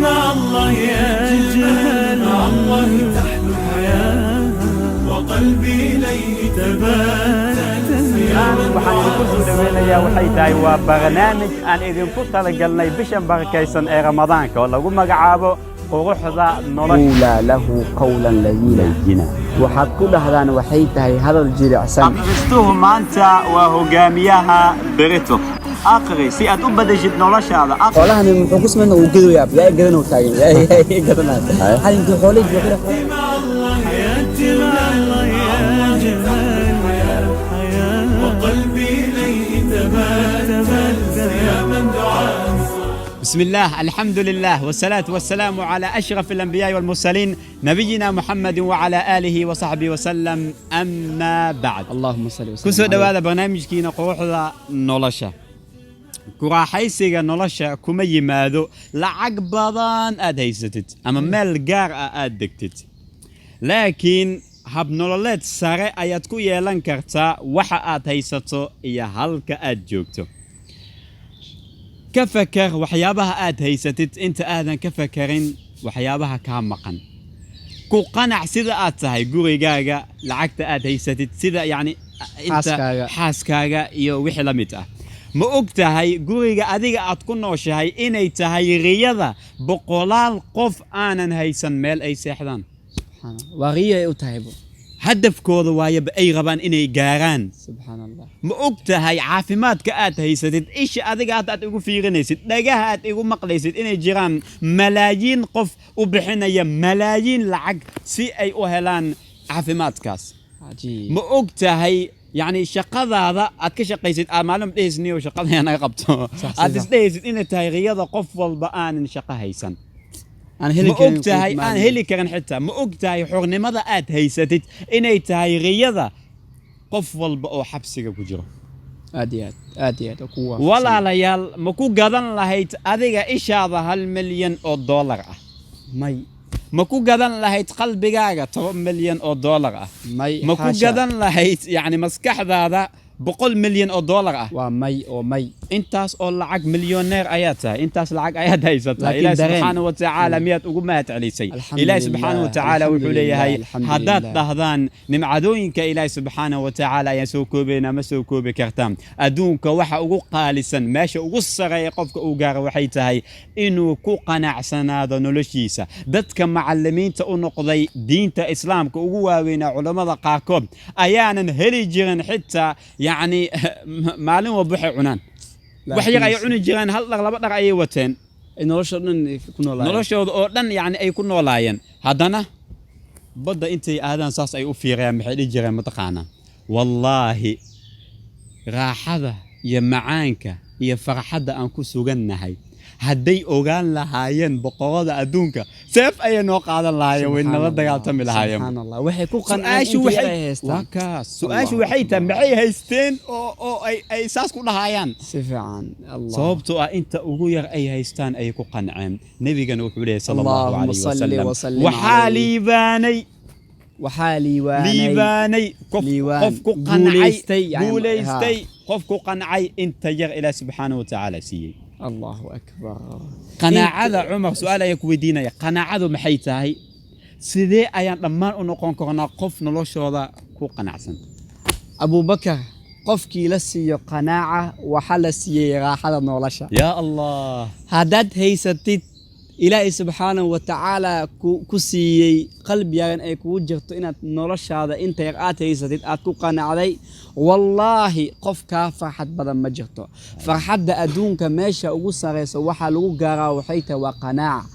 مع الله أجمل، مع الله تحلو الحياة وقلبي إليه تبتل. Waxaan idinku soo dhaweynayaa waxay tahay waa barnaamij aan idinku talagalnay bishan barakaysan ee Ramadaanka oo lagu magacaabo Quruxda Nolosha. قولا له قولا لينا, waxaad ku dhahdaan waxay tahay hadal jilicsan. Akhristuhu maanta waa hogaamiyaha berito. Aqri si aad u badashid noloshaada. Xoolahani muxuu ku sameynaa? Uu gadoyaa, yaa gadan uu taagan, yaa gadanaa xalinka xoolihii. مع الله أجمل، مع الله تحلو الحياة وقلبي إليه تبتل، يا من دعاء بسم الله، الحمد لله، والصلاة والسلام على أشرف الأنبياء والمرسلين، نبينا محمد وعلى آله وصحبه وسلم، أما بعد. اللهم صل وسلم. Kusoo dhowaada barnaamijkiina Quruxda Nolosha. Ku raaxaysiga nolosha kuma yimaado lacag badan aad haysatid ama meel gaar ah aad degtid, laakiin hab nololeed sare ayaad ku yeelan kartaa waxa aad haysato iyo halka aad joogto. Ka fakar waxyaabaha aad haysatid inta aadan ka fakarin waxyaabaha kaa maqan. Ku qanac sida aad tahay, gurigaaga, lacagta aad haysatid, sida yacni inta Xaaskaaga. Xaaskaaga iyo wixii la mid ah. Ma og tahay guriga adiga aad ku nooshahay inay tahay riyada boqolaal qof aanan haysan meel ay seexdaan? Subxaan Allah. Waa riyo ay u tahay bu. Hadafkooda waayaba ay rabaan inay gaaraan. Subxaan Allah. Ma og tahay caafimaadka aad haysatid, isha adiga hadda aad igu fiirinaysid, dhagaha aad igu maqlaysid, inay jiraan malaayiin qof u bixinaya malaayiin lacag si ay u helaan caafimaadkaas? Cajiib. Ma og tahay yacni shaqadaada aad ka shaqaysid, aad maalin dhehaysid, "Niyow, shaqada naga qabto," aad isdhehaysid, inay tahay riyada qof walba aanan shaqo haysan? Aan heli Ma karin og tahay quud aan maalin. heli karin xitaa? Ma og tahay xornimada aad haysatid inay tahay riyada qof walba oo xabsiga ku jiro? Aad iyo aad, aad iyo aad oo ku waafaqsan. Walaalayaal, ma ku gadan lahayd adiga ishaada 1 milyan oo dollar ah? May. Ma ku gadan lahayd qalbigaaga 10 milyan oo dollar ah? May. Ma ku Xaasha. gadan lahayd yacni maskaxdaada 100 milyan oo dollar ah? Waa may oo may. Intaas oo lacag, milyoneer ayaad tahay, intaas lacag ayaad haysataa. Laakiin Ilaahi dareen. subxaana wa tacaala miyaad ugu mahad celisay? Alxamdulillah, Ilaahi subxaana wa tacaala wuxuu alxamdulillah, leeyahay, alxamdulillah. haddaad dhahdaan nimcadooyinka Ilaahi subxaana wa tacaala ayaan soo koobaynaa, ma soo koobi kartaan. Adduunka waxa ugu qaalisan, meesha ugu sareeya qofka uu gaaro waxay tahay inuu ku qanacsanaado noloshiisa. Dadka macalimiinta u noqday diinta Islaamka ugu waaweynaa, culammada qaarkood ayaanan heli jirin xitaa yacni maalin walba waxay cunaan. Wax yar ay cuni jireen, hal dhar, laba dhar ayay wateen. Ay nolosha dhan ay ku noolaayeen. Noloshooda oo dhan yacni ay ku noolaayeen. Haddana badda intay aadaan saas ay u fiiriyaan, maxay dhihi jireen mataqaanaa? "Wallaahi, raaxada iyo macaanka iyo farxadda aan ku sugannahay hadday ogaan lahaayeen boqorada adduunka, seef ayay noo qaadan lahaayeen, way nala dagaaltami lahaayeen." Subxaan Allah, waxay ku qanceen Su-aashu inta yar waxay ay haystaan. Waa kaas su-aashu. Allahu Waxay tahay, akbar. maxay haysteen oo ay saas ku dhahayaan? Si fiican, Allah. Sababtoo ah inta ugu yar ay haystaan ayay ku qanceen. Nebigana wuxuu leeyahay sala Allahu اللهم calayhi صل wasalam, وسلم waxaa عليه. liibaanay Waxaa liibaanay. Liibaanay qof Liibaan. qof ku qancay. Guulaystay, yani, Guulaystay qof ku qancay inta yar Ilaah subxaanahu wa tacaala siiyey. Allahu akbar. Qanaacada, Cumar, su-aal ayaan ku weydiinaya: qanaacadu maxay tahay? Sidee ayaan dhammaan u noqon karnaa qof noloshooda ku qanacsan? Abubakar, qofkii la siiyo qanaaca waxaa la siiyey raaxada nolosha. Ya Allah. Haddaad haysatid, Ilaahay subxaanahu wa tacaala ku siiyey, qalbigaagan ay kugu jirto inaad noloshaada inta yar aad haysatid aad ku qanacday, wallaahi qof kaa farxad badan ma jirto. Farxadda adduunka meesha ugu sareysa waxaa lagu gaaraa waxay tahay waa qanaaca.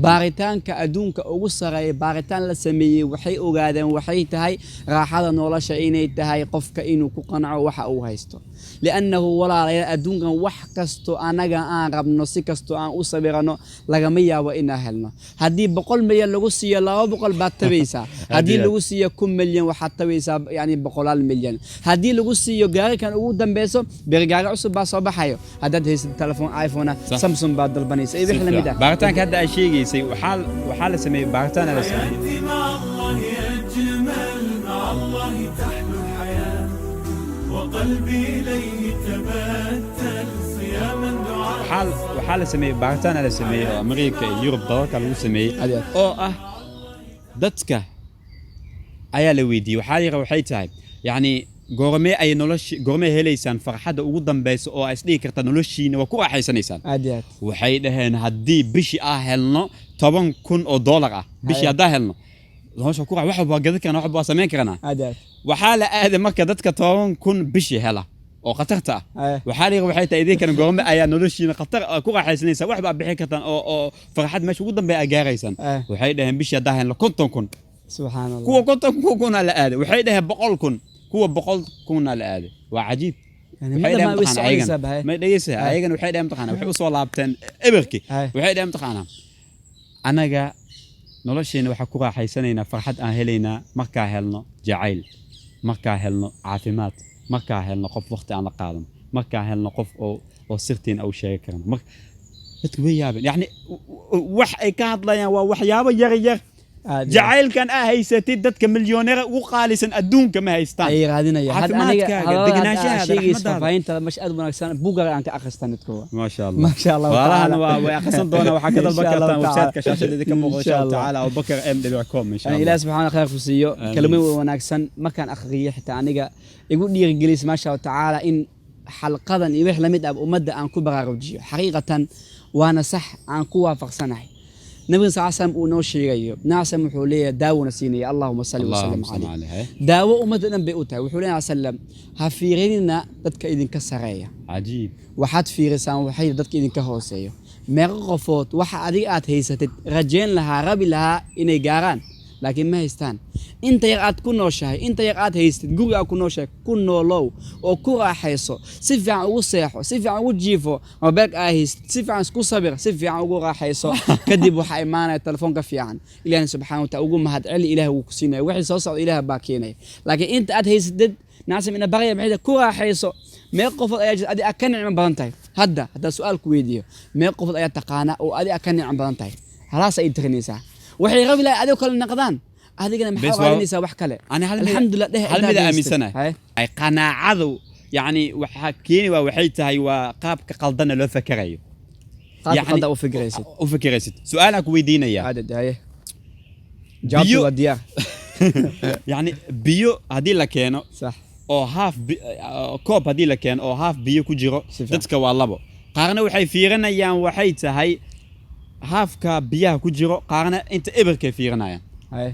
Baaritaanka adduunka ugu sareeya, baaritaan la sameeyey, waxay ogaadeen waxay tahay raaxada nolosha inay tahay qofka inuu ku qanco waxa uu haysto. Liannahu walaalayaal, adduunkan wax kasto anaga aan rabno, si kasto aan u sawirano, lagama yaabo inaan helno. Haddii 100 milyan lagu siiyo, 200 baad tabaysaa. Haddii lagu siiyo 1000 milyan, waxaad tabaysaa yani boqolaal milyan. Haddii lagu siiyo gaarikan ugu dambeyso, beri gaari cusub baa soo baxayo. Haddaad haysid telefoon iPhone ah, Samsung baad dalbanaysa iyo wix lamid ah. Baaritaanka hadda aad sheegaysay, waxaa la sameeyey, baaritaana la sameeyey. حياتي مع الله أجمل، مع الله تحلو الحياة وقلبي إليه تبتل. يا من دعاء Waxaa la sameeyey baaritaana la sameeyey oo Amerika iyo Yurub dalalka lagu sameeyey Aad iyo aad. oo ah dadka ayaa la weydiiyey. Waxaa yara waxay tahay, yacni, goormee ay noloshi, goormee helaysaan farxadda ugu dambeysa oo ay isdhihi kartaa noloshiina waa ku raaxaysanaysaan? Aad iyo aad. Waxay dhaheen haddii bishii ah helno $10,000 ah bishii, Haye. haddaa helno nolosha ku wax walba waa gadan karnaa, wax walba waa samayn karnaa. Aad iyo aad. Waxaa la aaday marka dadka 10,000 bishii hela oo khatarta ah. Haye. Waxaa la yidhi waxay tahay idinkan goorme ayaa noloshiina khatar ah ku raaxaysanaysa, wax baa bixin kartaan oo farxad meesha ugu dambeeya aa gaaraysaan? Waxay dhaheen bishii haddaa helno 50,000. Subxaan Allah. Kuwa 50,000 la aaday waxay dhaheen 100,000, kuwa 100,000 la aaday. Waa cajiib. Yani Waxay midda dhaheen ma way mataqaanaa soconaysaa ayagana bahay. Ma dhegeysa, ayagana waxay dhaheen mataqaanaa waxay usoo laabteen eberkii. Waxay dhaheen mataqaanaa anaga nolosheena waxaa ku raaxaysanaynaa, farxad aan helaynaa markaa helno jacayl, markaa helno caafimaad, markaa helno qof waqti aan la qaadan, markaa helno qof oo sirtiin au sheegi karno. Dadku way yaabeen, yacni wax ay ka hadlayaan waa waxyaabo yar yar. Aad iyo aad. Jacaylkan aa haysatid dadka milyoneera ugu qaalisan adduunka ma haystaan. Ay raadinaya had aniga Caafimaadkaaga, hadalada hadda aad degenaanshahaada, sheegayso, raxmadaada. Faahfaahinta mash aad u wanaagsan buugaaga aan ka akhristaa midkooda. ما شاء الله. ما شاء الله Walaalahana تعالى. waa way akhrisan doonaa. Waxaa ka إن dalban شاء الله kartaan تعالى. website-ka shaashada idinka muuqda إن insha شاء Allah الله. tacaala, abubakar m com insha Yani Allah. Ilaah subxaana khayr ku siiyo. Amiin. Kelmooyin wanaagsan markaan akhriyay xitaa aniga igu dhiirigelisay, maasha Allah tacaala, in xalqadan iyo wix lamid ah ummadda aan ku baraarujiyo. Xaqiiqatan waana sax aan ku waafaqsanahay nabiga sal slam uu noo sheegayo. Nabi slam wuxuu leeyahay daawona siinaya, allahuma salli wasalam اللهم صل caleyh. عليه. Daawo ummadda dhan bay u tahay. Wuxuu leeyahay sallam, ha fiirinina dadka idinka sareeya. Cajiib. Waxaad fiirisaan waxay dadka idinka hooseeyo. Meeqa qofood waxa adiga aad haysatid rajayn lahaa, rabi lahaa inay gaaraan, laakiin ma haystaan. Inta yar aad ku nooshahay, inta yar aad haystid, guriga aad ku nooshahay ku noolow oo ku raaxayso, si fiican ugu seexo, si fiican ugu jiifo, mobeelka aad haystid si fiican isku sabir, si fiican ugu raaxayso. Kadib waxaa imaanaya telefoonka fiican. Ilahna subxaana wataala ugu mahad celi, ilaah wuu ku siinaya. Wixii soo socda ilaah baa keenaya, laakiin inta aad haysatid nacsim ina baraya maxay tahay? Ku raaxayso. Meeq qofood ayaa jirta adi aad ka nicmo badan tahay? Hadda haddaan su-aal ku weydiiyo, meeq qofood ayaa taqaana oo adi aad ka nicmo badan tahay? Halaas ay tirinaysaa waxay rabi lahay adigoo kale naqdaan. Adigana maxaa Bes raadinaysaa wax kale? Ani hal mid Alxamdulilah dheh hal intaad mid haysatid. aaminsanahay. Haye. Ay qanaacadu, yacni, waxaa keeni waa waxay tahay waa qaabka qaldana loo fakerayo. Qaabka Yacni- qaldan u fikiraysid. U fikiraysid. Su-aalaan ku weydiinaya. Caadad haye, jawaabtu waa diyaar. Yacni biyo haddii la keeno oo half koob haddii la keeno oo half biyo ku jiro, Si fiican. dadka waa labo. Qaarna waxay fiirinayaan waxay tahay halfka biyaha ku jiro, qaarna inta eberkay fiirinayaan. Haye,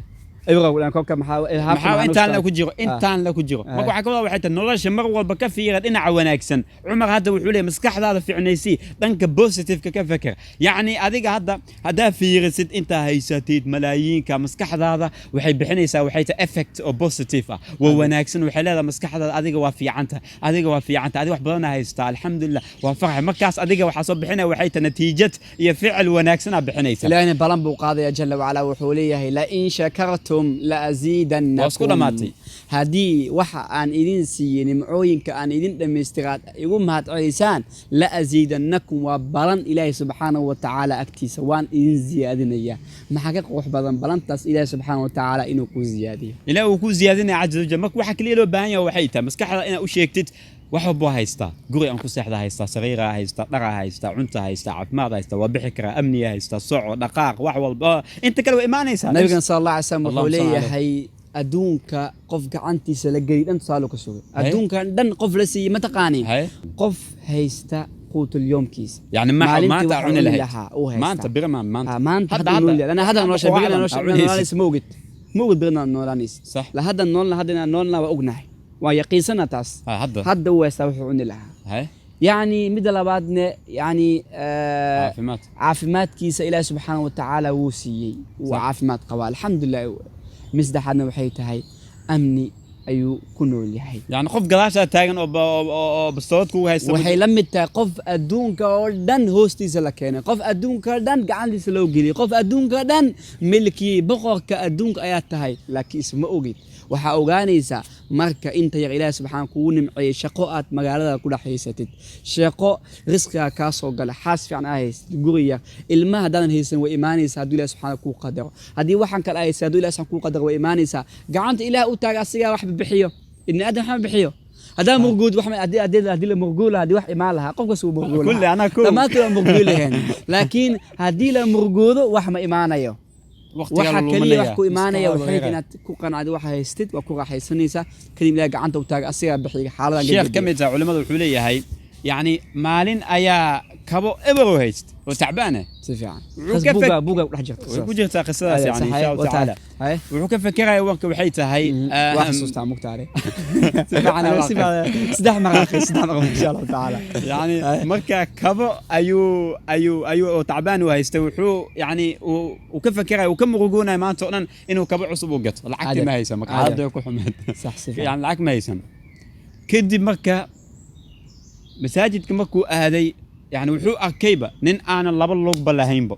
ibra gudan koobka maxaa halfka? Maxaa intaan la u ku jiro, intaan la ku jiro. Marka waxaa ka wadaa waxay tahay nolosha mar walba ka fiira dhinaca wanaagsan. Cumar hadda wuxuu leeyahay maskaxdaada fiicnaysii, dhanka positive-ka ka feker. Yacni adiga hadda haddaa fiirisid intaa haysatid malaayiinka, maskaxdaada waxay bixinaysaa waxay tahay effect oo positive ah, waa wanaagsan. Waxay leedahay maskaxdaada adiga waa fiicanta, adiga waa fiicanta, adiga wax badanaa haystaa, alxamdulilah, waa farxay. Markaas adiga waxaa soo bixinaya waxay tahay natiijad iyo ficil wanaagsanaa bixinaysa. Ilaahina balan buu qaadaya jala wacala. Wuxuu leeyahay lain shakartum laaziidannakum. Waa isku dhammaatay. Haddii waxa aan idin siiyey, nimcooyinka aan idin dhammaystiraad igu mahadcelisaan, la aziidannakum, waa balan Ilaahay subxaanahu watacaala agtiisa, waan idin ziyaadinayaa. Maxaa ka qurux badan balantaas Ilaahay subxaanahu watacaala inuu ku ziyaadiyo? Ilaah uu ku ziyaadinaya caza wajal. Marka waxa kaliya loo baahan yahay waxay tahay maskaxda inaad u sheegtid wax walba waa haystaa, guri aan ku seexda haystaa, sariiraa haystaa, dharaa haystaa, cunta haystaa, caafimaad haystaa, waa bixi karaa, amniga haystaa, soco, dhaqaaq, wax walba inta kale waa imaanaysaa. Nabigan sal allah alay slam wuxuu Allahumma salli alayh. leeyahay adduunka qof gacantiisa la geliy dhan tusaale ka sugay. Adduunkan dhan qof la siiyey ma taqaaniin? Haye. Qof haysta quutulyoomkiisa. Yani ma Maalintii maanta waxa cuni cuni lahayd lahaa uu haystaa. Maanta bira ma maanta. Ah, maanta hadda nool yahay. Lana hadda nolosha hadda birina quraacan nolosha aa cunaysid. noolaanaysa ma ogid, ma ogid birina noolaanaysa. Sax. La hadda noolna, hadda inaan noolna waa ognahay, waa yaqiinsana taas. Ah, hadda. Hadda uu haystaa wuxuu cuni lahaa. Haye. Yacni midda labaadne, yacni Caafimaad. Caafimaadkiisa Ilaahi subxaana watacaala wuu siiyey, wuu caafimaad qabaa, alxamdulilah. Mid saddexaadna waxay tahay amni ayuu ku nool yahay. Yani qof gadaashaa taagan oo oo bastoolad kugu haysta ma Waxay la mid tahay qof adduunka oo dhan hoostiisa la keenay, qof adduunka oo dhan gacantiisa loo geliyey, qof adduunka oo dhan milkii, boqorka adduunka ayaa tahay, laakiin isma ogid. Waxaa ogaanaysaa marka inta yar Ilaahi subxaana kugu nimceeyey, shaqo aad magaalada ku dhex haysatid, shaqo risqiga kaa soo gala, xaas fiican aa haysatid, guri yar, ilmaha haddaadan haysan way imaanaysaa hadduu Ilahi subxaana kuu qadaro. Haddii waxaan kale haysan hadduu Ilahi subxaana kuu qadaro way imaanaysaa. Gacanta Ilaah u taaga, asigaa wax bixiyo, ibni aadam waxma bixiyo. Haddaa murguud wax haddii la murguul lahaa, haddii wax imaan lahaa, qof kasta wuu murguul. Kulli anaa kow. Dhammaantood waa murguul laheen, laakiin haddii la murgoodo wax ma imaanayo. Waqtigaa waxa la kaliya wax luminaya. ku imaanaya Maskaxdaada waxay wareeraya. inaad ku qanacdo waxa haystid, waa ku raaxaysanaysaa. Kadib Ilaah gacanta u taaga, asigaa bixiga xaaladan. Sheekh ka mid ah culimada wuxuu leeyahay, yacni maalin ayaa kabo eberow hayst oo tacbaan ah. Si fiican. Wuxuu ka buuga ku dhex jirta. Way ku jirtaa qisadaas, yani, insha Allahu tacaala. Wuxuu ka fekeraya warka waxay tahay Waa xasuustaa mugtaare si fiican, si fiican. Saddex mar akhri, saddex mar, insha Allahu tacaala. Yani marka kabo ayuu oo tacbaan u haystay, wuxuu yani uu ka fekeraya, uu ka murugoonaya maanta oo dhan inuu kabo cusub u gato. Lacagtii ma haysan marka, xaaladda way ku xumeed. Sax, si fiican. Yani lacag ma haysan. Kadib marka masaajidka markuu aaday, yani wuxuu arkayba nin aanan laba lugba lahaynba.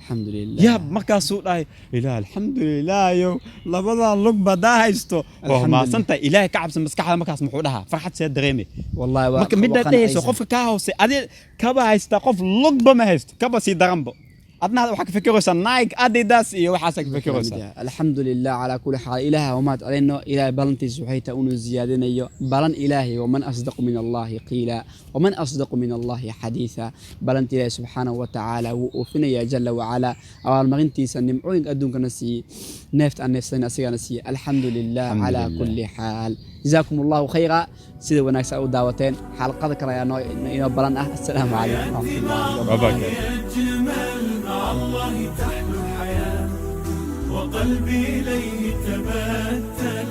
Alxamdulilah. Yaab, markaasuu dhahay, "Ilaah, alxamdulilah, yo labadaa lugba haddaa haysto waa Alxamdulillah. mahadsantahay." Ilaahay ka cabsan. Maskaxda markaas muxuu dhahaa? Farxad see dareemay? Wallahi waa Marka midaad dhehayso, qofka kaa hoose adi kaba haystaa, qof lugba ma haysto, kaba sii daranbo. Adna waxaa ka fikiraysaa Nike, Adidas iyo waxaasaa ka fikiraysaa. Alxamdulilah calaa kulli xaal. Ilaaha umaad celino. Ilaahay balantiisa waxay tahay inuu ziyaadinayo balan Ilaahay. Waman asdaqu min Allahi qiila, waman asdaqu min Allahi xadiisa. Balanta Ilaahay subxaanahu wa tacaala wuu oofinaya jala wacala. Abaalmarintiisa nimcooyinka adduunkana siiyey, neefta aan neefsanin asigana siiyey. Alxamdu lilah calaa Alxamdulilah. kulli xaal. Jazaakum Allahu khayra sida wanaagsan u daawateen. Xalqada kale ayaa inoo balan ah. Assalaamu calaykum waraxmatullahi wabarakaatu. يجمل مع الله تحلو الحياة، وقلبي إليه تبتل.